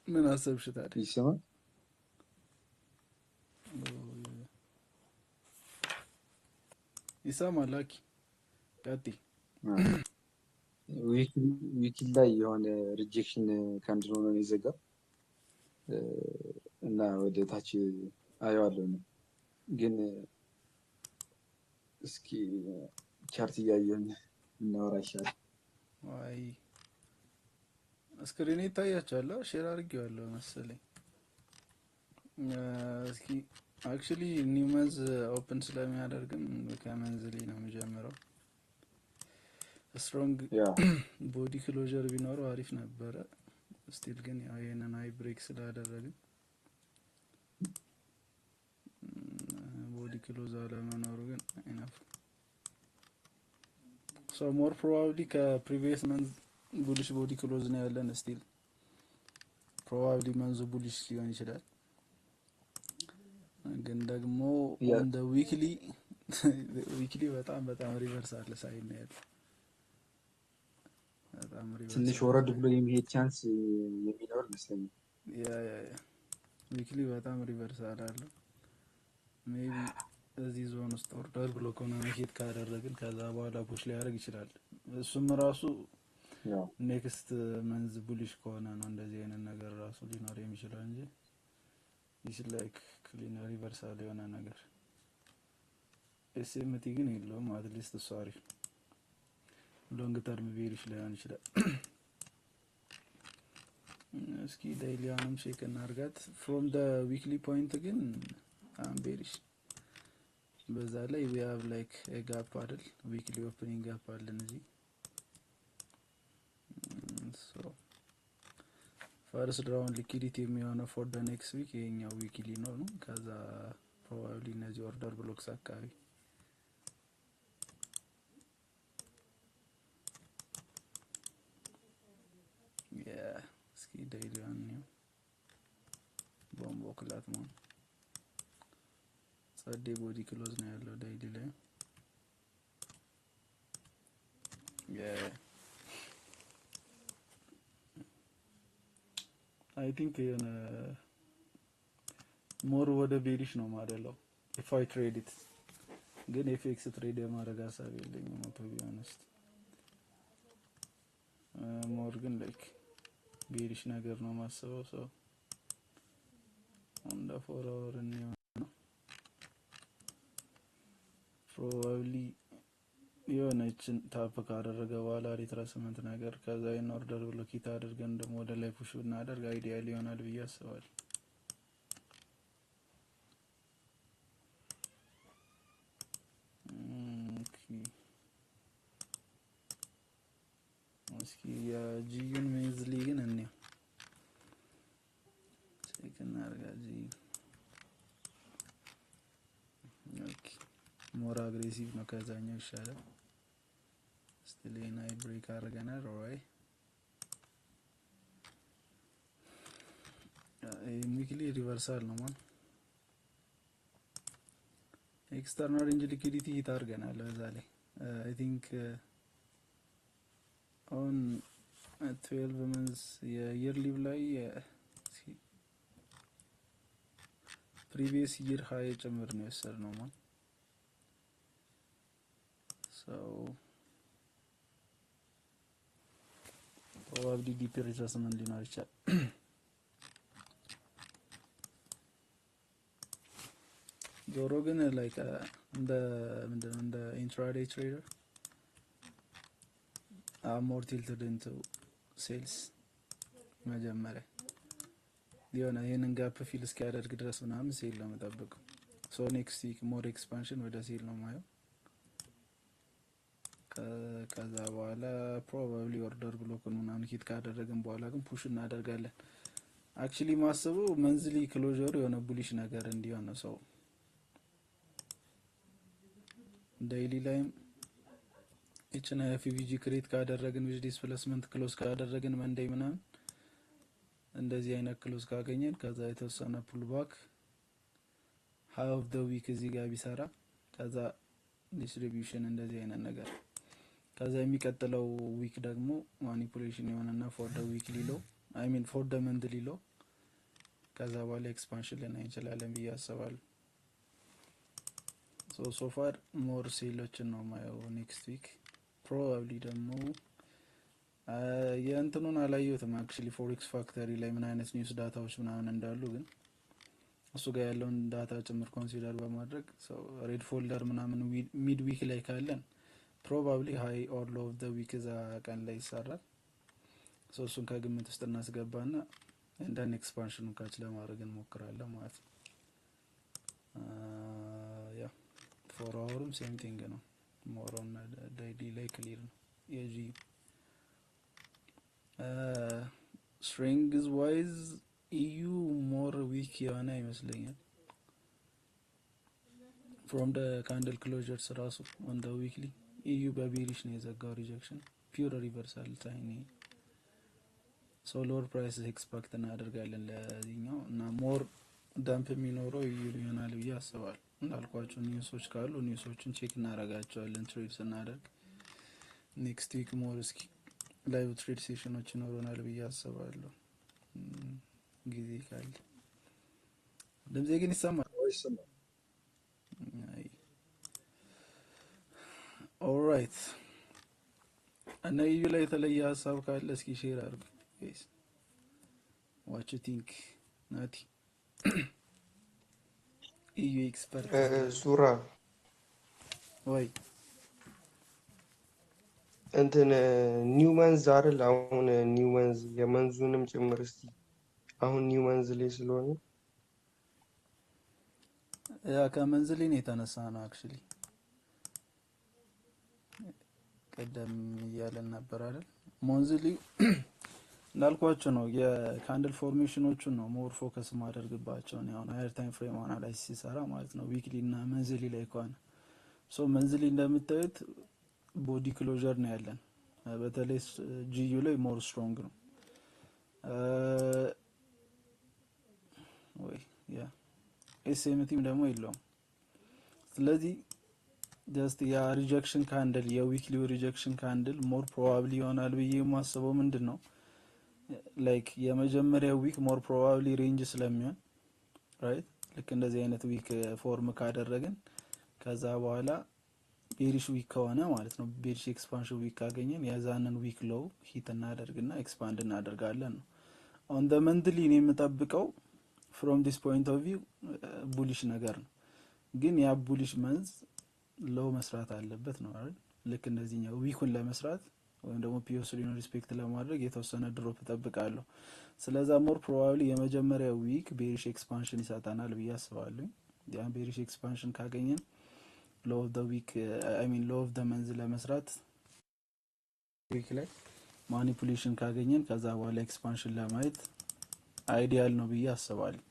ምን አሰብሽ ታዲያ? ይሰማል። ይሰማል። ላኪ ቀጥይ። Weekly ላይ የሆነ rejection candle ሆኖ ነው የዘጋው እና ወደ ታች አየዋለሁ ነው፣ ግን እስኪ chart እያየን እናወራ ይሻላል። አይ፣ screen ይታያችኋል? Share አድርጌዋለሁ መሰለኝ። እስኪ actually new month open ስለሚያደርግም ከ monthly ነው የሚጀምረው። Strong body closure ቢኖረው አሪፍ ነበረ። Still ግን ያው ይሄንን high break ስላደረግን body close አለመኖሩ ግን enough, so more probably ከ previous month bullish body close ነው ያለን። Still probably month ኡ bullish ሊሆን ይችላል። ግን ደግሞ እንደ weekly በጣም በጣም reversal sign ነው ያለው። በጣም ትንሽ reversal ወረድ ብሎ የሚሄድ chance የሚኖር ይመስለኛል። Yeah, weekly በጣም reversal አለው። Maybe እዚህ ዞን ውስጥ order block ሆነ hit ካደረግን ከዛ በኋላ push ሊያደርግ ይችላል። እሱም ራሱ next month bullish ከሆነ ነው እንደዚህ አይነት ነገር ራሱ ሊኖር የሚችለው እንጂ it's like clean reversal የሆነ ነገር SMT ግን የለውም። At least እሱ አሪፍ ነው። Long term bearish ላይሆን ይችላል። እስኪ daily ዋንም check እናርጋት። From the weekly point ግን I'm bearish። በዛ ላይ we have like gap አይደል? Weekly opening gap አለን እዚህ። So first draw on liquidity የሚሆነው for the next week ይሄኛው weekly ነው። ከዛ probably እነዚህ order blocks አካባቢ። እስኪ daily ዋን ነው፣ bomboclaat መሆን ጸዴ body close ነው ያለው daily ላይ። Yeah, I think የሆነ more ወደ bearish ነው ማደለው if I trade it። ግን FX trade የማድረግ ሀሳብ የለኝም to be honest። More ግን like bearish ነገር ነው ማስበው። So on the 4 hour እንየው ነው፣ probably የሆነችን tap ካደረገ በኋላ retracement ነገር፣ ከዛ ይህን order block hit አድርገን ደግሞ ወደ ላይ push ብናደርግ ideal ይሆናል ብዬ አስባለሁ። Okay። እስኪ የ GU ን monthly ግን እንየው፣ check እናድርጋ GU። Okay, more aggressive ነው፣ ከዛኛው ይሻላል። Still ይሄን high break አድርገናል። Alright, weekly reversal ነው ማለት external range liquidity hit አድርገናል። በዛ ላይ I think on 12 months የ yearly ላይ previous year high ጭምር ነው የወሰድነው ማለት። So probably deep retracement ሊኖር ይችላል። ዞሮ ግን like እንደ ምንድነው እንደ intraday trader more tilted into sells። መጀመሪያ የሆነ ይህንን gap fill እስኪያደርግ ድረስ ምናምን sell ነው የምጠብቀው። So next week more expansion ወደ sell ነው ማየው። ከዛ በኋላ probably order block ን ምናምን hit ካደረግን በኋላ ግን push እናደርጋለን። Actually ማስበው monthly closure ኡ የሆነ bullish ነገር እንዲሆን ነው። So daily ላይም ይችን FVG create ካደረግን፣ with displacement close ካደረግን፣ Monday ምናምን እንደዚህ አይነት close ካገኘን፣ ከዛ የተወሰነ pullback high of the week እዚህ ጋር ቢሰራ፣ ከዛ distribution እንደዚህ አይነት ነገር፣ ከዛ የሚቀጥለው week ደግሞ manipulation የሆነና for the weekly low, I mean for the monthly low። ከዛ በኋላ expansion ልናይ እንችላለን ብዬ አስባለሁ። So far more sell ኦችን ነው ማየው next week። Probably ደግሞ የእንትኑን አላየሁትም actually፣ Forex Factory ላይ ምን አይነት news data ዎች ምናምን እንዳሉ፣ ግን እሱ ጋር ያለውን data ጭምር consider በማድረግ red folder ምናምን mid week ላይ ካለን probably high or low of the week እዛ ቀን ላይ ይሰራል። So እሱን ከግምት ውስጥ እናስገባና and then expansion ኑን catch ለማድረግ እንሞክራለን ማለት ነው። Yeah, 4 hour ኡም same thing ነው። More on daily ላይ clear ነው። የ GU strength wise EU more weak የሆነ ይመስለኛል። From the candle closures ራሱ on the weekly EU በ bearish ነው የዘጋው፣ rejection፣ pure reversal sign። So lower price expect እናደርጋለን ለዚህኛው እና more dump የሚኖረው EU ይሆናል ብዬ አስባለሁ። እንዳልኳቸው news ኦች ካሉ news ኦችን check እናደርጋቸዋለን trade ስናደርግ። Next week more እስኪ live trade session ኦች ይኖሩናል ብዬ አስባለሁ ጊዜ ካለ። ድምፄ ግን ይሰማል? ይሰማል። Alright፣ እና EU ላይ የተለየ ሀሳብ ካለ እስኪ share አድርጉ። What you think ናቲ? EU expert። ሱራ። ወይ። እንትን new month አይደል? አሁን new month የ month ኡንም ጭምር እስቲ፣ አሁን new month ላይ ስለሆነ። Yeah፣ ከ monthly ነው የተነሳ ነው actually። ቀደም እያለን ነበር አይደል? Monthly እንዳልኳቸው ነው፣ የ candle formation ኦቹን ነው more focus ማደርግባቸው ነው። አሁን higher time frame analysis ሲሰራ ማለት ነው፣ weekly እና monthly ላይ ከሆነ። So monthly እንደምታዩት body closure ነው ያለን። በተለይ GU ላይ more strong ነው ወይ yeah SMT ም ደግሞ የለውም። ስለዚህ just ያ rejection candle፣ የ weekly ው rejection candle more probably ይሆናል ብዬ የማስበው ምንድን ነው፣ like የመጀመሪያው week more probably range ስለሚሆን፣ right፣ ልክ እንደዚህ አይነት wick form ካደረግን ከዛ በኋላ bearish wick ከሆነ ማለት ነው፣ bearish expansion wick ካገኘን የዛንን week low hit እናደርግና expand እናደርጋለን ነው። On the monthly እኔ የምጠብቀው from this point of view bullish ነገር ነው፣ ግን ያ bullish month low መስራት አለበት ነው አይደል? ልክ እንደዚህኛው wick ኡን ለመስራት ወይም ደግሞ PO3 ን respect ለማድረግ የተወሰነ drop እጠብቃለሁ። ስለዛ more probably የመጀመሪያው week bearish expansion ይሰጠናል ብዬ አስባለሁ። ያ bearish expansion ካገኘን low of the week፣ I mean low of the month ለመስራት week ላይ manipulation ካገኘን ከዛ በኋላ expansion ለማየት ideal ነው ብዬ አስባለሁ።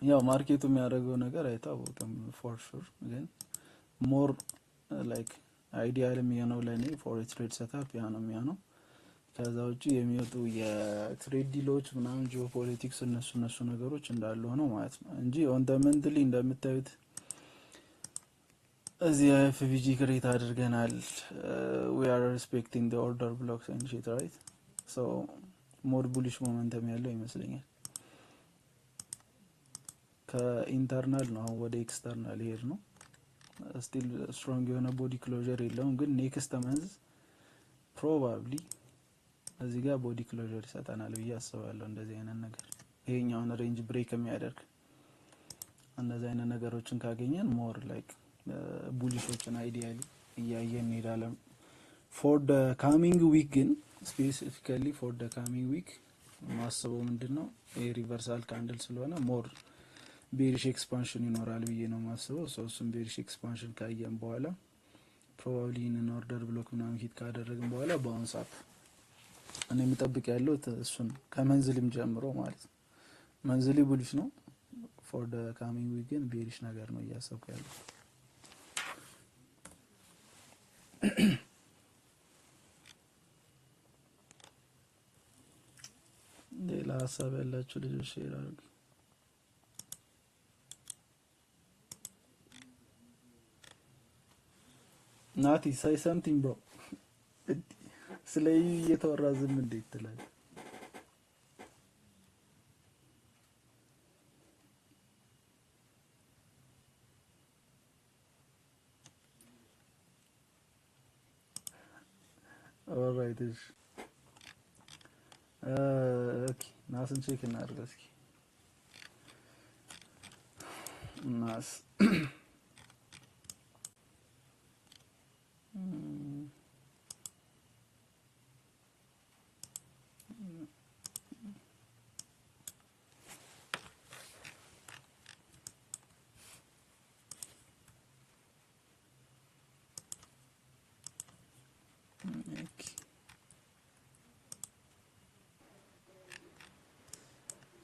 ያው market ኡ የሚያደርገው ነገር አይታወቅም for sure፣ ግን more like ideal የሚሆነው ለእኔ for trade setup ያ ነው የሚሆነው። ከዛ ውጭ የሚወጡ የ trade deal ኦች ምናምን፣ ጂኦፖለቲክስ፣ እነሱ ነገሮች እንዳሉ ሆነው ማለት ነው እንጂ on the monthly እንደምታዩት እዚህ FVG create አድርገናል። We are respecting order blocks and shit, right? So more bullish momentum ያለው ይመስለኛል። ከ internal ነው አሁን ወደ external ይሄድ ነው። Still strong የሆነ body closure የለውም፣ ግን next month probably እዚህ ጋር body closure ይሰጠናል ብዬ አስባለሁ። እንደዚህ አይነት ነገር ይሄኛውን range break የሚያደርግ እንደዚህ አይነት ነገሮችን ካገኘን more like bullish ኦችን ideally እያየን እንሄዳለን። For the coming week ግን፣ specifically for the coming week ማስበው ምንድን ነው፣ ይሄ reversal candle ስለሆነ more bearish expansion ይኖራል ብዬ ነው ማስበው። So እሱም bearish expansion ካየን በኋላ probably ይህንን order block ምናምን hit ካደረግን በኋላ bounce up እኔ የምጠብቅ ያለው እሱን ከ monthly ም ጀምሮ ማለት ነው። Monthly bullish ነው። For the coming week ግን bearish ነገር ነው እያሰብኩ ያለው። ሌላ ሀሳብ ያላቸው ልጆች share አድርጉ። ናቲ፣ say something, bro። ስለ EU እየተወራ ዝም እንዴት ትላለህ? Alright፣ እሺ፣ okay፣ NAS ን check እናድርግ እስኪ። NAS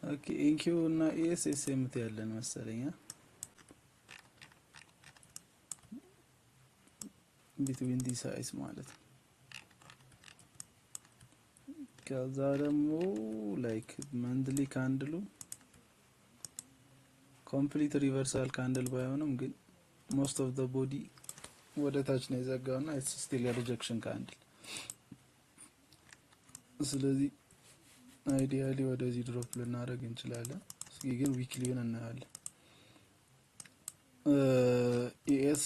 okay፣ NQ እና ES SMT ያለን መሰለኝ between the highs ማለት ነው። ከዛ ደግሞ like monthly candle ኡ complete reversal candle ባይሆንም ግን most of the body ወደ ታች ነው የዘጋው እና it's still rejection candle። ስለዚህ ideally ወደዚህ drop ልናደርግ እንችላለን። እስኪ ግን weekly ውን እናያለን። ES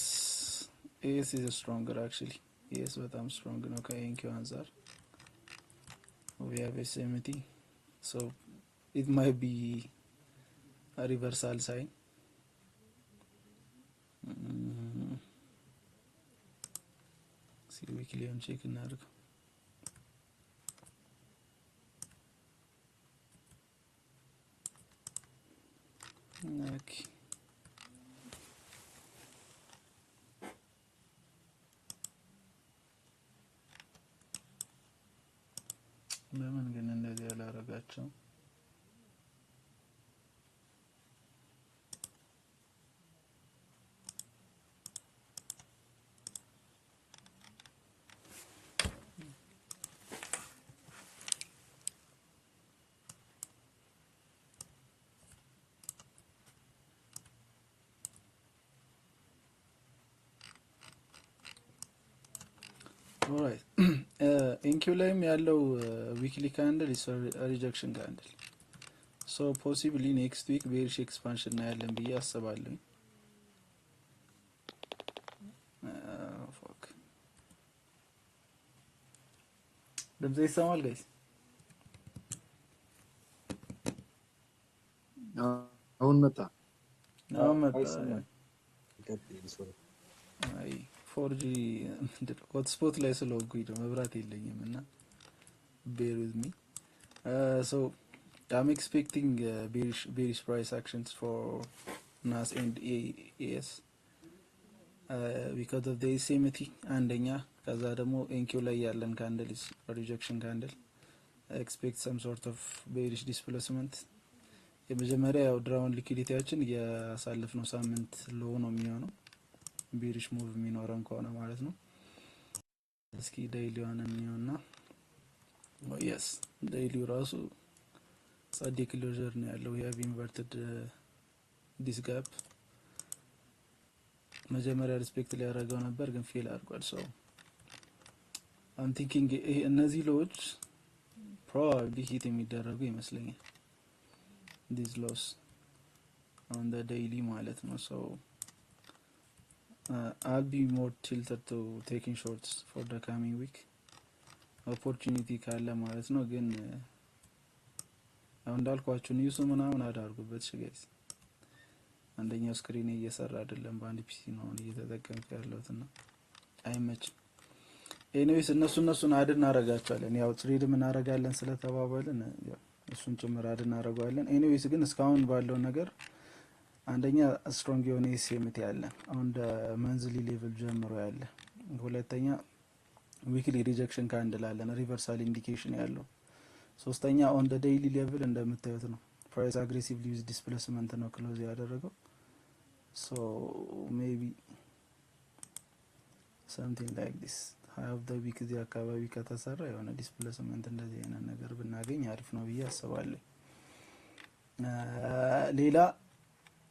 is stronger actually። ES በጣም strong ነው ከ NQ አንጻር። We have SMT, so it might be reversal sign። እስኪ weekly ውን check እናድርገው። Okay፣ ለምን ግን እንደዚህ ያላረጋቸው? Alright፣ NQ ላይም ያለው weekly candle rejection candle, so possibly next week bearish expansion እናያለን ብዬ አስባለሁ። Fuck፣ ድምጽ ይሰማል guys? አሁን መጣ። አሁን መጣ። አይሰማም። አይ፣ 4G ምንድን ነው hotspot ላይ ስለሆንኩኝ ነው፣ መብራት የለኝም እና bear with me. So I'm expecting bearish price actions for NAS and ES because of the SMT አንደኛ፣ ከዛ ደግሞ NQ ላይ ያለን candle is rejection candle. Expect some sort of bearish displacement። የመጀመሪያ ያው draw on liquidity ያችን ያሳለፍነው ሳምንት low ነው የሚሆነው bearish move የሚኖረን ከሆነ ማለት ነው። እስኪ daily ዋን እንየውና፣ yes፣ daily ው ራሱ ጸዴ closure ነው ያለው። We inverted this gap። መጀመሪያ respect ሊያደርገው ነበር ግን fail አድርጓል። So I'm thinking እነዚህ low ዎች probably hit የሚደረጉ ይመስለኛል፣ these lows on the daily ማለት ነው። So I'll be more tilted to taking shorts for the coming week opportunity ካለ ማለት ነው። ግን አሁን እንዳልኳችሁ news ኡ ምናምን አዳርጉበት guys። አንደኛው screen እየሰራ አይደለም፣ በአንድ PC ነው አሁን እየተጠቀምኩ ያለሁት እና አይመችም። Anyways፣ እነሱን add እናደርጋቸዋለን። ያው trade ም እናደርጋለን ስለተባባልን ያው እሱን ጭምር add እናደርገዋለን። Anyways፣ ግን እስካሁን ባለው ነገር አንደኛ strong የሆነ SMT ያለን አሁን እንደ monthly level ጀምሮ ያለ፣ ሁለተኛ weekly rejection candle አለን reversal indication ያለው፣ ሶስተኛ on the daily level እንደምታዩት ነው፣ price aggressively with displacement ነው close ያደረገው። So maybe something like this high of the week እዚህ አካባቢ ከተሰራ የሆነ displacement እንደዚህ አይነት ነገር ብናገኝ አሪፍ ነው ብዬ አስባለሁ። ሌላ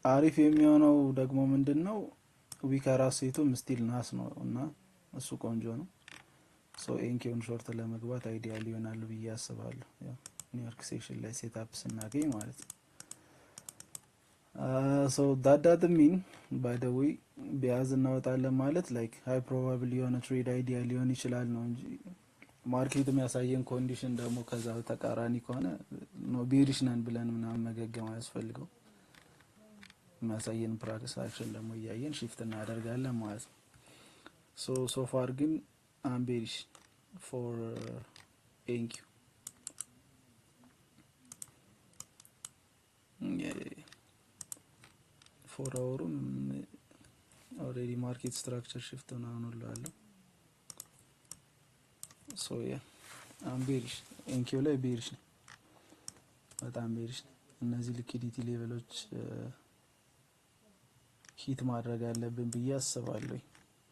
አሪፍ የሚሆነው ደግሞ ምንድን ነው፣ weaker asset ኡም still NAS ነው እና እሱ ቆንጆ ነው። So NQ ን short ለመግባት ideal ይሆናሉ ብዬ አስባለሁ። ያው ኒውዮርክ session ላይ setup ስናገኝ ማለት ነው። So that doesn't mean, by the way, bias እናወጣለን ማለት like high probable የሆነ trade idea ሊሆን ይችላል ነው እንጂ Market የሚያሳየን condition ደግሞ ከዛ ተቃራኒ ከሆነ no bearish ነን ብለን ምናምን መገገም አያስፈልገው። የሚያሳየን price action ደግሞ እያየን shift እናደርጋለን ማለት ነው። So far ግን I'm bearish for NQ። 4 hour ኡም already market structure shift ምናምን ሁሉ አለው። So yeah, I'm bearish። NQ ላይ bearish ነው፣ በጣም bearish ነው። እነዚህ liquidity level ኦች hit ማድረግ አለብን ብዬ አስባለሁ።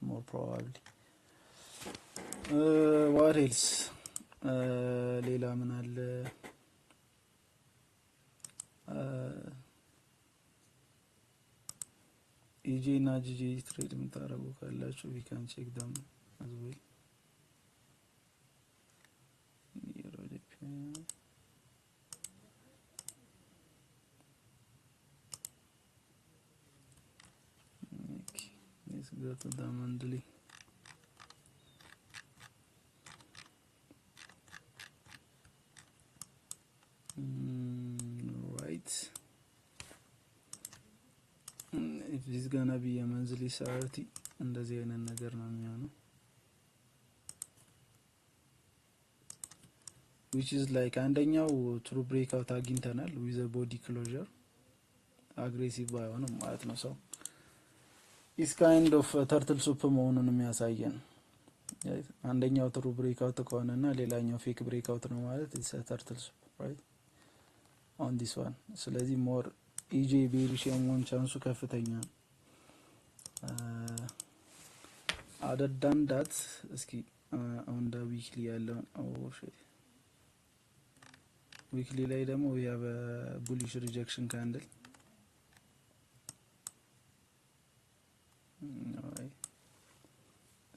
More probably what else? ሌላ ምን አለ? EJ እና GJ trade የምታደርጉ ካላችሁ we can check them as well። Euro JPY። Okay, let's go to the monthly. Right. If this gonna be a monthly CRT እንደዚህ አይነት ነገር ነው የሚሆነው፣ which is like አንደኛው true breakout አግኝተናል with body closure፣ aggressive ባይሆንም ማለት ነው። So it's kind of turtle soup መሆኑን የሚያሳየን አንደኛው true breakout ከሆነ እና ሌላኛው fake breakout ነው ማለት it's turtle soup, right, on this one። ስለዚህ more EJ bearish የመሆን chance ኡ ከፍተኛ ነው። Other than that እስኪ on the weekly ያለውን። Weekly ላይ ደግሞ we have bullish rejection candle።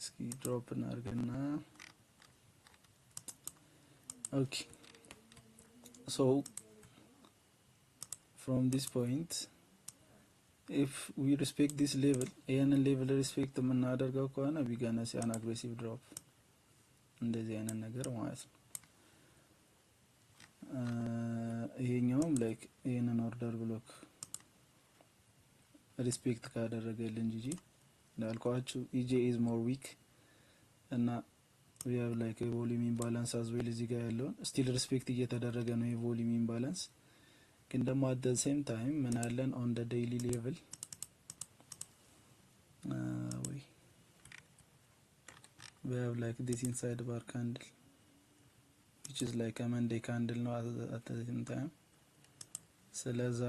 እስኪ drop እናድርግና፣ okay, so from this point if we respect this level፣ ይህንን level respect የምናደርገው ከሆነ we gonna see an aggressive drop፣ እንደዚህ አይነት ነገር ማለት ነው። ይሄኛውም like ይህንን order block respect ካደረገልን GJ፣ እንዳልኳችሁ EJ is more weak እና we have like volume imbalance as well። እዚህ ጋር ያለውን still respect እየተደረገ ነው የ volume imbalance። ግን ደግሞ at the same time ምን አለን? On the daily level ወይ we have like this inside bar candle, which is like a Monday candle ነው at the same time። ስለዛ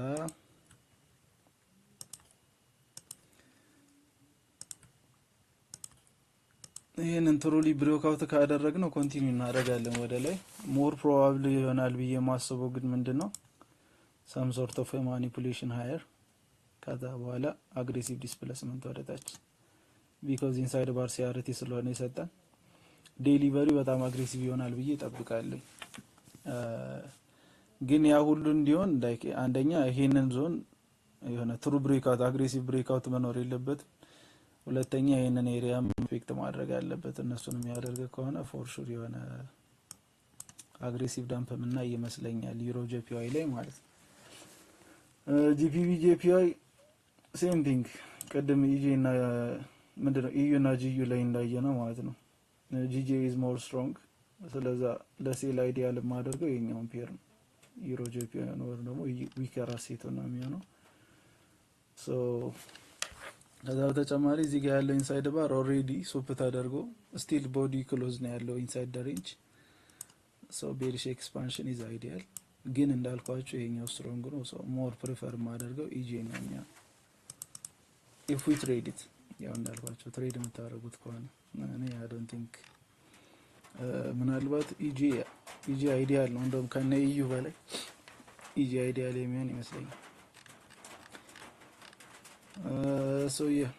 ይህንን truly breakout ካደረግነው continue እናደርጋለን ወደ ላይ። More probably ይሆናል ብዬ የማስበው ግን ምንድን ነው፣ some sort of manipulation higher፣ ከዛ በኋላ aggressive displacement ወደ ታች፣ because inside bar CRT ስለሆነ የሰጠን delivery በጣም aggressive ይሆናል ብዬ እጠብቃለሁ። ግን ያ ሁሉ እንዲሆን like አንደኛ ይሄንን ዞን የሆነ true breakout፣ aggressive breakout መኖር የለበትም። ሁለተኛ ይህንን area respect ማድረግ አለበት። እነሱን የሚያደርግ ከሆነ for sure የሆነ aggressive dump ምናይ ይመስለኛል Euro JPY ላይ ማለት ነው። GBP JPY same thing፣ ቅድም EJ እና ምንድነው EU እና GU ላይ እንዳየ ነው ማለት ነው። GJ is more strong። ስለዛ ለ sell ideal የማደርገው የኛውን pair ነው፣ Euro JPY ነው፣ ወይም ደግሞ weaker asset ነው የሚሆነው። So ከዛ በተጨማሪ እዚህ ጋር ያለው inside bar already sweep ተደርጎ still body close ነው ያለው inside the range። So bearish expansion is ideal። ግን እንዳልኳችሁ ይሄኛው strong ነው። So more prefer የማደርገው EJ ነው የሚሆነው if we trade it። ያው እንዳልኳችሁ trade የምታደርጉት ከሆነ እኔ I don't think፣ ምናልባት EJ ideal ነው። እንደውም ከነ EU በላይ EJ ideal የሚሆን ይመስለኛል። So yeah,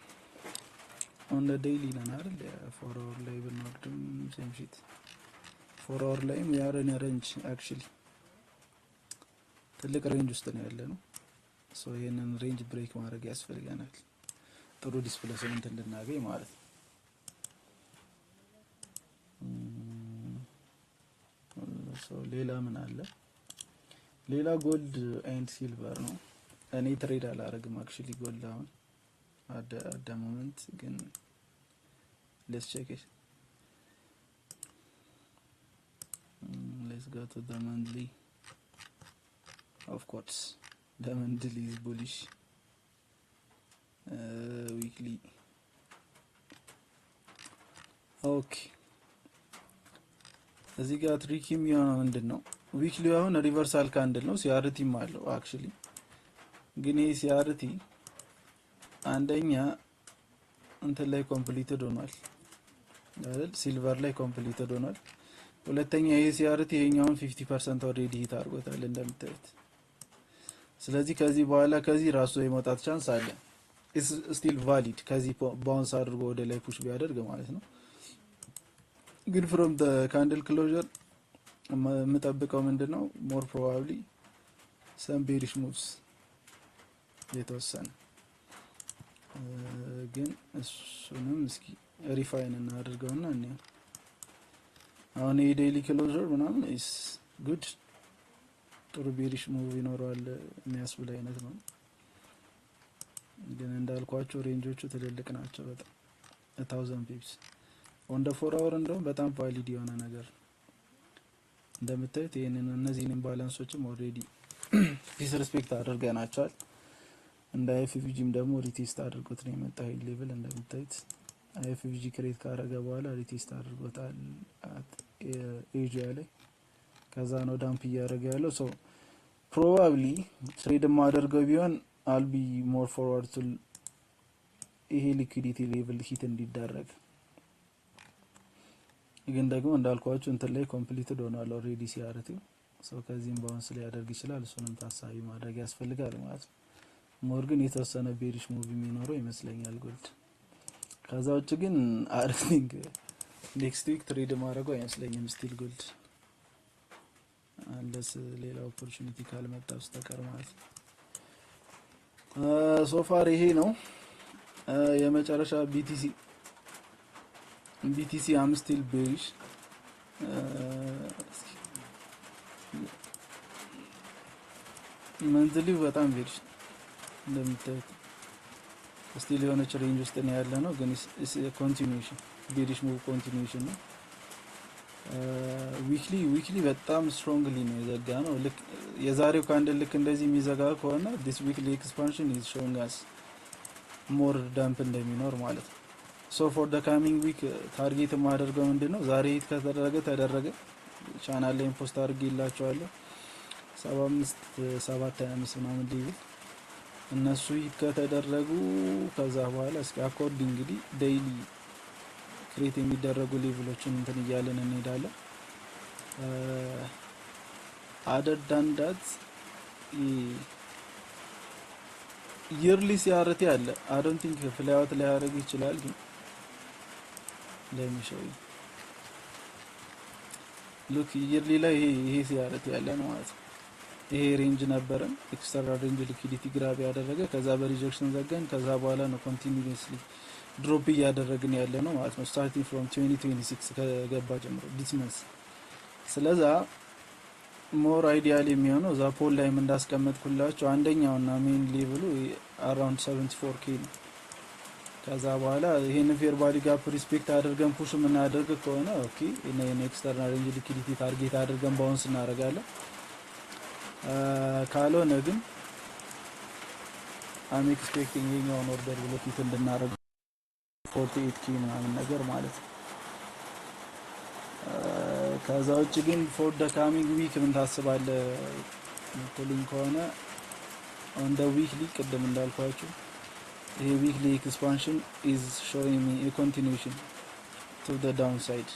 on the daily ነን አይደል? 4 hour ላይ ብንወርድም same shit። 4 hour ላይም we are in range actually፣ ትልቅ range ውስጥ ነው ያለ ነው። So ይህንን range break ማድረግ ያስፈልገናል ጥሩ displacement እንድናገኝ ማለት ነው። So ሌላ ምን አለ? ሌላ gold and silver ነው። እኔ trade አላረግም actually gold አሁን at the moment፣ ግን let's check it. Let's go to the monthly. Of course the monthly is bullish. Weekly, okay. እዚህ ጋር tricky የሚሆነው ምንድን ነው? Weekly አሁን reversal candle ነው፣ CRT ም አለው actually። ግን ይህ CRT አንደኛ እንትን ላይ completed ሆኗል አይደል? Silver ላይ completed ሆኗል። ሁለተኛ ይህ CRT ይሄኛውን 50% already hit አድርጎታል እንደምታዩት። ስለዚህ ከዚህ በኋላ ከዚህ ራሱ የመውጣት chance አለ። Still valid ከዚህ bounce አድርጎ ወደ ላይ push ቢያደርግ ማለት ነው። ግን from candle closure የምጠብቀው ምንድን ነው? More probably some bearish moves የተወሰነ፣ ግን እሱንም እስኪ refine እናድርገውና እንየው። አሁን ይሄ daily closure ምናምን is good፣ ጥሩ bearish move ይኖረዋል የሚያስብል አይነት ነው። ግን እንዳልኳቸው range ኦቹ ትልልቅ ናቸው በጣም፣ 1000 pips on the 4 hour እንደውም በጣም valid የሆነ ነገር ነው። እንደምታዩት ይህንን እነዚህን imbalance ኦችም already disrespect አድርገናቸዋል። እንደ IFVG ም ደግሞ retest አድርጎት ነው የመጣው ይሄን level። እንደምታዩት IFVG create ካደረገ በኋላ retest አድርጎታል ኤዥያ ላይ። ከዛ ነው dump እያደረገ ያለው። So probably trade የማደርገው ቢሆን I'll be more forward to ይሄ liquidity level hit እንዲደረግ። ግን ደግሞ እንዳልኳችሁ እንትን ላይ completed ሆኗል already CRT። So ከዚህም bounce ሊያደርግ ይችላል። እሱንም ታሳቢ ማድረግ ያስፈልጋል ማለት ነው። More ግን የተወሰነ bearish move የሚኖረው ይመስለኛል gold። ከዛ ውጭ ግን I think next week trade ማድረገው አይመስለኝም still gold unless ሌላ opportunity ካልመጣ በስተቀር ማለት ነው። So far ይሄ ነው። የመጨረሻ BTC። BTC I'm still bearish። እስኪ monthly ው በጣም bearish እንደምታዩት፣ still የሆነች range ውስጥ ነው ያለ ነው፣ ግን continuation bearish move continuation ነው። Weekly በጣም strongly ነው የዘጋ ነው። ልክ የዛሬው candle ልክ እንደዚህ የሚዘጋ ከሆነ this weekly expansion is showing us more dump እንደሚኖር ማለት ነው። So for the coming week target የማደርገው ምንድን ነው? ዛሬ hit ከተደረገ ተደረገ፣ ቻናል ላይ post አድርጌላቸዋለሁ። 75,725 ምናምን level እነሱ hit ከተደረጉ ከዛ በኋላ እስኪ accordingly daily create የሚደረጉ level ኦችን እንትን እያለን እንሄዳለን። Other than that yearly CRT አለ። I don't think play out ሊያደርግ ይችላል፣ ግን let me show you. Look, yearly ላይ ይሄ CRT ያለ ነው ማለት ነው። ይሄ range ነበረን፣ external range liquidity grab ያደረገ፣ ከዛ በ rejection ዘጋን። ከዛ በኋላ ነው continuously drop እያደረግን ያለ ነው ማለት ነው። Starting from 2026 ከገባ ጀምሮ this month። ስለዛ more ideal የሚሆነው እዛ poll ላይም እንዳስቀመጥኩላቸው አንደኛውና main level ኡ around 74 K ነው። ከዛ በኋላ ይሄንን fair value gap respect አድርገን push የምናደርግ ከሆነ okay፣ ይሄን external range liquidity target አድርገን bounce እናደርጋለን። ካልሆነ ግን I'm expecting ይሄኛውን order block hit እንድናደርግ 48 K ምናምን ነገር ማለት ነው። ከዛ ውጭ ግን for the coming week ምን ታስባለህ ምትሉኝ ከሆነ on the weekly ቅድም እንዳልኳችሁ ይሄ weekly expansion is showing me a continuation to the downside።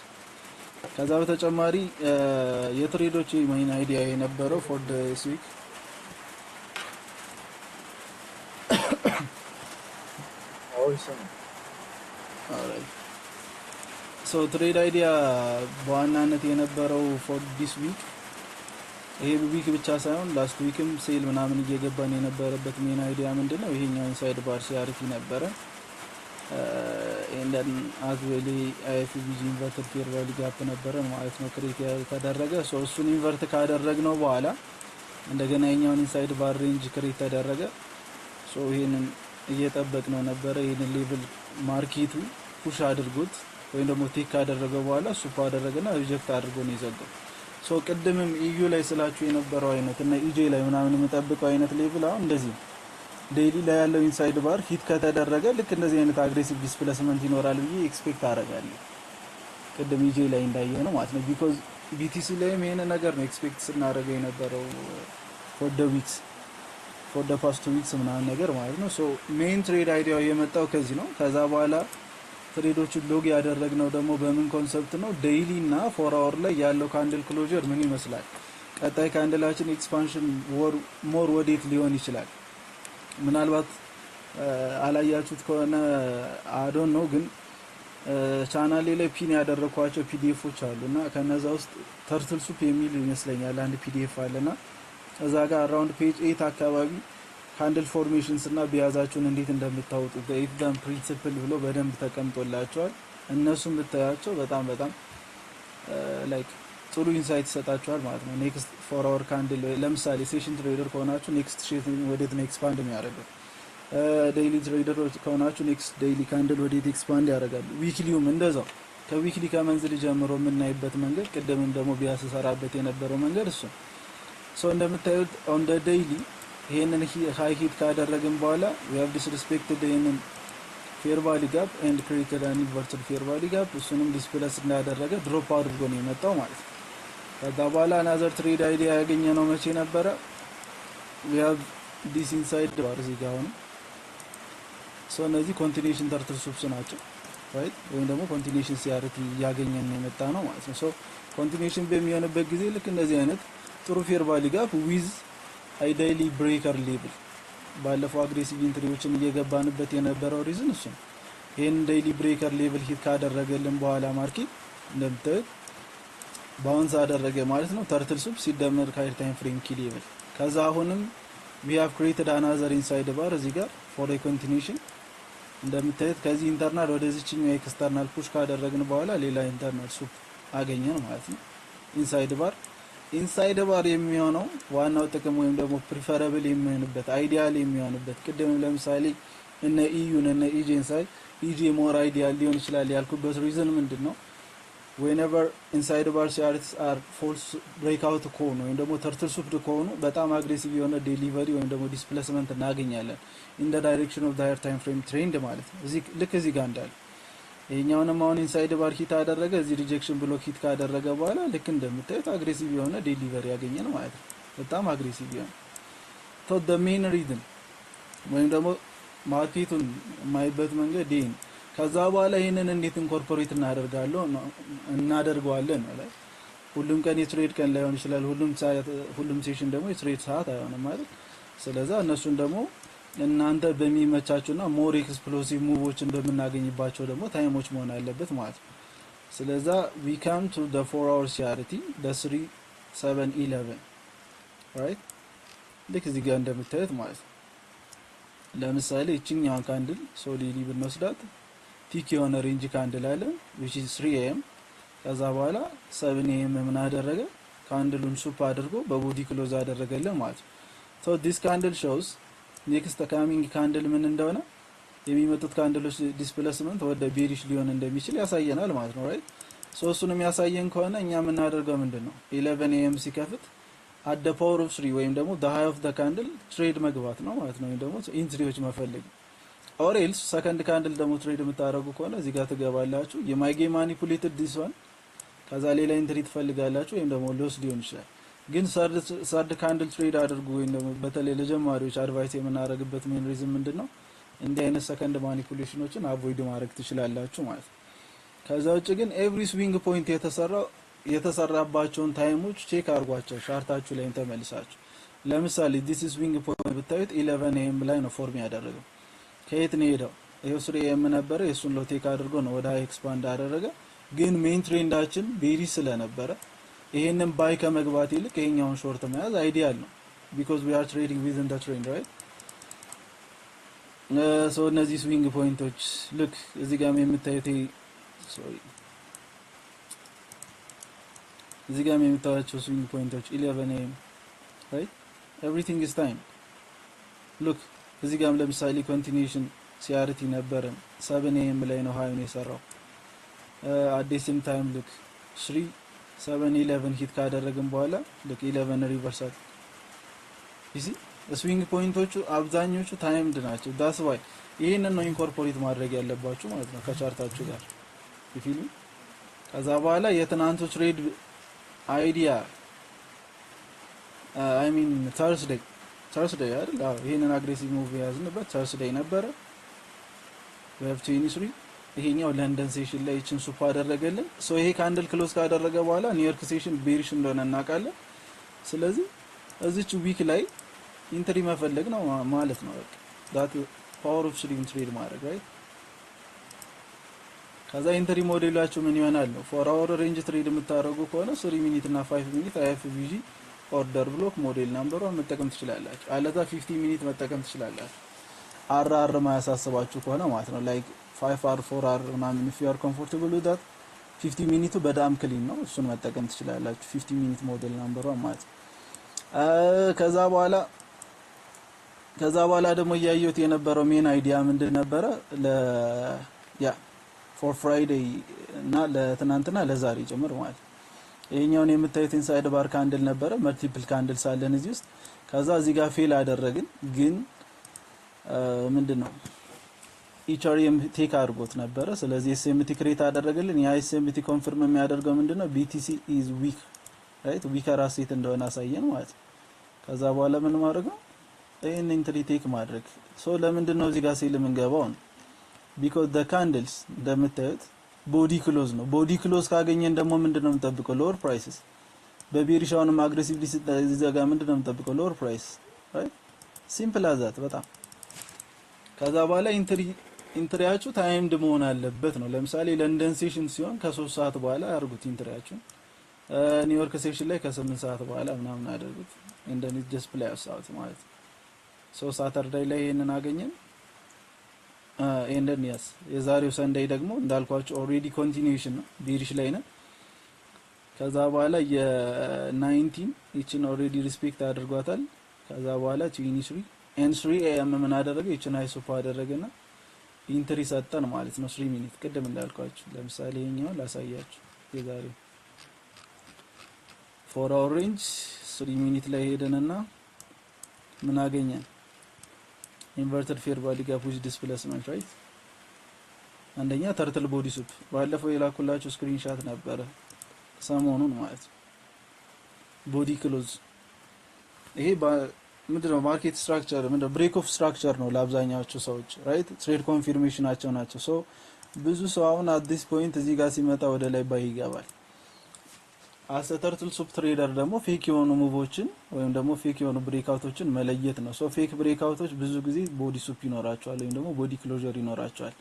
ከዛ በተጨማሪ የ trade ኦች main idea የነበረው for this week አዎ ይሰማል። Alright, so trade idea በዋናነት የነበረው for this week፣ ይሄ week ብቻ ሳይሆን last week ም sell ምናምን እየገባን የነበረበት main idea ምንድን ነው? ይሄኛው inside bar CRT ነበረ። And then as well IFVG inverted fair value gap ነበረን ማለት ነው create የተደረገ። So እሱን invert ካደረግነው በኋላ እንደገና የኛውን inside bar range create ተደረገ። So ይሄንን እየጠበቅነው ነበረ። ይሄንን level market ኡ push አድርጎት ወይም ደግሞ take ካደረገ በኋላ sweep አደረገና reject አድርጎ ነው የዘጋው። So ቅድምም EU ላይ ስላችሁ የነበረው አይነት እና EJ ላይ ምናምን የምጠብቀው አይነት level አሁን እንደዚህ ነው። Daily ላይ ያለው inside bar hit ከተደረገ ልክ እንደዚህ አይነት aggressive displacement ይኖራል ብዬ expect አደርጋለሁ። ቅድም EJ ላይ እንዳየነው ማለት ነው። Because BTC ላይም ይሄን ነገር ነው expect ስናደርገው የነበረው for the past 2 weeks ምናምን ነገር ማለት ነው። So main trade idea ው የመጣው ከዚህ ነው። ከዛ በኋላ trade ኦችን log ያደረግነው ደግሞ በምን concept ነው? Daily እና 4 hour ላይ ያለው candle closure ምን ይመስላል? ቀጣይ candle ኣችን expansion more ወዴት ሊሆን ይችላል? ምናልባት አላያችሁት ከሆነ I don't know፣ ግን ቻናሌ ላይ pin ያደረኳቸው PDF ኦች አሉ እና ከነዛ ውስጥ turtle soup የሚል ይመስለኛል አንድ PDF አለና እዛ ጋር around page 8 አካባቢ candle formations እና bias ኣችሁን እንዴት እንደምታወጡ በ if then principle ብሎ በደንብ ተቀምጦላቸዋል። እነሱን ብታያቸው በጣም በጣም like ጥሩ insight ይሰጣችኋል ማለት ነው። Next 4 hour candle ለምሳሌ session trader ከሆናችሁ next session ወዴት ነው expand የሚያደርገው? Daily trader ከሆናችሁ next daily candle ወዴት expand ያደርጋሉ? Weekly ውም እንደዛው ከ weekly ከ monthly ጀምሮ የምናይበት መንገድ፣ ቅድምም ደግሞ bias ሰራበት የነበረው መንገድ እሱ። So እንደምታዩት on the daily ይሄንን high hit ካደረግን በኋላ we have disrespected ይሄንን fair value gap and created an inverted fair value gap። እሱንም displace እንዳደረገ drop አድርጎ ነው የመጣው ማለት ነው። ከዛ በኋላ another trade idea ያገኘነው መቼ ነበረ? We have this inside bar እዚህ ጋር አሁን። So እነዚህ continuation turtle soups ናቸው፣ right? ወይም ደግሞ continuation CRT እያገኘን የመጣ ነው ማለት ነው። So continuation በሚሆንበት ጊዜ ልክ እንደዚህ አይነት ጥሩ fair value gap with a daily breaker level፣ ባለፈው aggressive entry ዎችን እየገባንበት የነበረው reason እሱ ነው። ይህን daily breaker level hit ካደረገልን በኋላ market እንደምታዩት bounce አደረገ ማለት ነው። Turtle soup ሲደመር ከ higher time frame key level። ከዛ አሁንም we have created another inside bar እዚህ ጋር for a continuation። እንደምታዩት ከዚህ internal ወደዚችኛው external push ካደረግን በኋላ ሌላ internal soup አገኘን ማለት ነው። Inside bar የሚሆነው ዋናው ጥቅም ወይም ደግሞ preferable የሚሆንበት፣ ideal የሚሆንበት፣ ቅድም ለምሳሌ እነ EU ን እነ EJ ን ሳይ EJ more ideal ሊሆን ይችላል ያልኩበት reason ምንድን ነው? Whenever inside bar CRTs are false breakout ከሆኑ ወይም ደግሞ turtle soup ከሆኑ በጣም aggressive የሆነ delivery ወይም ደግሞ displacement እናገኛለን in the direction of higher time frame trend ማለት ነው። እዚህ ልክ እዚህ ጋር እንዳለ ይሄኛውንም አሁን inside bar hit አደረገ። እዚህ rejection block hit ካደረገ በኋላ ልክ እንደምታዩት aggressive የሆነ delivery ያገኘን ማለት ነው። በጣም aggressive የሆነ። So the main reason ወይም ደግሞ market ኡን የማይበት መንገድ ይሄ ነው። ከዛ በኋላ ይህንን እንዴት incorporate እናደርገዋለን ነው ላይ። ሁሉም ቀን የ trade ቀን ላይሆን ይችላል። ሁሉም ሰዓት፣ ሁሉም session ደግሞ የ trade ሰዓት አይሆንም ማለት። ስለዛ እነሱን ደግሞ እናንተ በሚመቻችሁና more explosive move ኦችን በምናገኝባቸው ደግሞ time ኦች መሆን አለበት ማለት ነው። ስለዛ we come to the 4 hour CRT, the 3 7 11, right? ልክ እዚህ ጋር እንደምታዩት ማለት ነው። ለምሳሌ እችኛዋን candle solely ብንወስዳት thick የሆነ range candle አለ which is 3 AM። ከዛ በኋላ 7 AM ምን አደረገ? Candle ኡን sweep አድርጎ በ body close አደረገልን ማለት ነው። So this candle shows next coming candle ምን እንደሆነ፣ የሚመጡት candle ኦች displacement ወደ bearish ሊሆን እንደሚችል ያሳየናል ማለት ነው፣ right? So እሱን የሚያሳየን ከሆነ እኛ የምናደርገው ምንድን ነው? 11 AM ሲከፍት at the power of 3 ወይም ደግሞ the high of the candle trade መግባት ነው ማለት ነው፣ ወይም ደግሞ entry ዎች መፈለግ። Or else second candle ደግሞ trade የምታደርጉ ከሆነ እዚህ ጋር ትገባላችሁ። You might get manipulated this one፣ ከዛ ሌላ entry ትፈልጋላችሁ ወይም ደግሞ loss ሊሆን ይችላል። ግን third candle trade አድርጉ ወይም ደግሞ በተለይ ለጀማሪዎች advice የምናደርግበት main reason ምንድን ነው? እንዲህ አይነት second manipulation ኦችን avoid ማድረግ ትችላላችሁ ማለት ነው። ከዛ ውጭ ግን every swing point የተሰራባቸውን time ኦች check አድርጓቸው chart ኣችሁ ላይም ተመልሳችሁ። ለምሳሌ this swing point ብታዩት 11 AM ላይ ነው form ያደረገው። ከየት ነው የሄደው? ይኸው 3 AM ነበረ። የእሱን low take አድርጎ ነው ወደ high expand አደረገ። ግን main trend ኣችን bearish ስለነበረ ይሄንን buy ከመግባት ይልቅ ይሄኛውን short መያዝ ideal ነው because we are trading within the trend, right? So እነዚህ swing point ኦች ልክ እዚህ ጋር የምታዩት፣ sorry፣ እዚህ ጋር የምታዩቸው swing point ኦች 11 AM, right? Everything is timed. Look፣ እዚህ ጋርም ለምሳሌ continuation CRT ነበረን። 7 AM ላይ ነው high ኡን የሰራው። At the same time, look, 3 7 11 hit ካደረግን በኋላ ልክ 11 reversal. You see, swing point ኦቹ አብዛኞቹ timed ናቸው። That's why ይህንን ነው incorporate ማድረግ ያለባችሁ ማለት ነው ከ chart ኣችሁ ጋር ፊልም። ከዛ በኋላ የትናንቱ trade idea, I mean Thursday አይደል? አዎ፣ ይሄንን aggressive move የያዝንበት Thursday ነበረ። Wave 23 ይሄኛው ለንደን session ላይ ይችን sweep አደረገልን። So ይሄ candle close ካደረገ በኋላ ኒውዮርክ session bearish እንደሆነ እናውቃለን። ስለዚህ እዚች wick ላይ entry መፈለግ ነው ማለት ነው። በቃ that power of three trade ማድረግ, right? ከዛ entry model ኣችሁ ምን ይሆናል ነው። 4 hour range trade የምታደርጉ ከሆነ 3 minute እና 5 minute IFVG order block model number ኧን መጠቀም ትችላላችሁ። አለዛ 15 minute መጠቀም ትችላላችሁ። RR ማያሳስባችሁ ከሆነ ማለት ነው። Like 5 R, 4 R ምናምን, if you are comfortable with that, 15 minute ኡ በጣም clean ነው። እሱን መጠቀም ትችላላችሁ። 15 minute model number ኧን ማለት ነው። ከዛ በኋላ ደግሞ እያየሁት የነበረው main idea ምንድን ነበረ? ለ yeah for Friday እና ለትናንትና ለዛሬ ጭምር ማለት ነው። ይሄኛውን የምታዩት inside bar candle ነበረ። Multiple candle ሳለን እዚህ ውስጥ ከዛ እዚህ ጋር fail አደረግን፣ ግን ምንድን ነው ኢቸሪየም take አድርጎት ነበረ። ስለዚህ SMT create አደረገልን። ያ SMT confirm የሚያደርገው ምንድን ነው? BTC is weak, right? Weaker asset እንደሆነ አሳየን ማለት ነው። ከዛ በኋላ ምን ማድረግ ነው? ይህን entry take ማድረግ። So ለምንድን ነው እዚህ ጋር sell የምንገባው ነው? Because the candles እንደምታዩት body close ነው። Body close ካገኘን ደግሞ ምንድን ነው የምንጠብቀው? Lower prices። በ bearish አሁንም aggressively ሲዘጋ ምንድን ነው የምንጠብቀው? Lower price, right? Simple as that በጣም። ከዛ በኋላ entry ያችሁ timed መሆን አለበት ነው። ለምሳሌ ለንደን session ሲሆን ከ3 ሰዓት በኋላ አድርጉት entry ያችሁን። ኒውዮርክ session ላይ ከ8 ሰዓት በኋላ ምናምን አድርጉት። And then just play out ማለት ነው። So Saturday ላይ ይሄንን አገኘን። And then yes, የዛሬው Sunday ደግሞ እንዳልኳችሁ already continuation ነው፣ bearish ላይ ነን። ከዛ በኋላ የ19 ይችን already respect አድርጓታል። ከዛ በኋላ 23 and 3 AM ምን አደረገ? ይችን high sweep አደረገና entry ሰጠን ማለት ነው። 3 minute ቅድም እንዳልኳችሁ ለምሳሌ ይሄኛውን ላሳያችሁ። የዛሬው 4 hour range 3 minute ላይ ሄደንና ምን አገኘን? Inverted fair value gap with displacement, right? አንደኛ turtle body soup ባለፈው የላኩላችሁ screenshot ነበረ ሰሞኑን ማለት ነው። Body close ይሄ ምንድነው? Market structure ምንድነው? Break of structure ነው ለአብዛኛዎቹ ሰዎች, right? Trade confirmation ኣቸው ናቸው። So ብዙ ሰው አሁን at this point እዚህ ጋር ሲመጣ ወደ ላይ buy ይገባል። As a turtle soup trader ደግሞ fake የሆኑ move ኦችን ወይም ደግሞ fake የሆኑ breakout ኦችን መለየት ነው። So fake breakout ኦች ብዙ ጊዜ body soup ይኖራቸዋል ወይም ደግሞ body closure ይኖራቸዋል።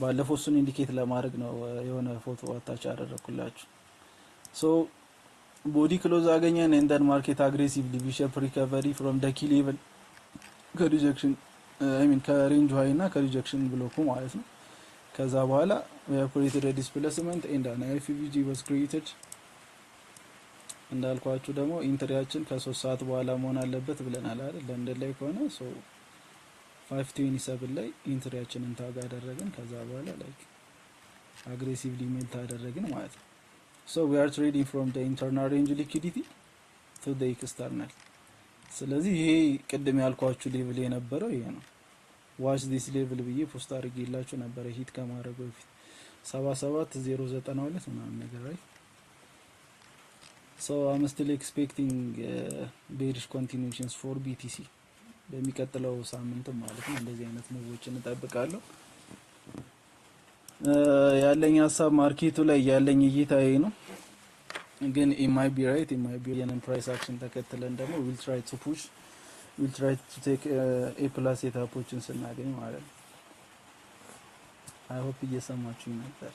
ባለፈው እሱን indicate ለማድረግ ነው የሆነ ፎቶ attach ያደረኩላችሁ። So body close አገኘን and then market aggressively V-shape recovery from the key level ከ rejection, I mean ከ range high እና ከ rejection block ኡ ማለት ነው። ከዛ በኋላ created displacement and an IFVG was created። እንዳልኳችሁ ደግሞ entry ያችን ከ3 ሰዓት በኋላ መሆን አለበት ብለናል አይደል? ለንደን ላይ ከሆነ so 5:27 ላይ entry ያችንን tag አደረግን። ከዛ በኋላ like aggressively melt አደረግን ማለት ነው። So we are trading from the internal range liquidity to the external። ስለዚህ ይሄ ቅድም ያልኳችሁ level የነበረው ይሄ ነው። Watch this level ብዬ post አድርጌላችሁ ነበረ hit ከማድረጉ በፊት 77,092 ምናምን ነገር, right? So I'm still expecting bearish continuations for BTC በሚቀጥለው ሳምንትም ማለት ነው። እንደዚህ አይነት move ኦችን እጠብቃለሁ። ያለኝ ሀሳብ market ኡ ላይ ያለኝ እይታ ይሄ ነው። ግን it might be right, it might be የነን price action ተከትለን ደግሞ we'll try to push, we'll try to take A plus setup ኦችን ስናገኝ ማለት ነው። I hope እየሰማችሁ ነበር።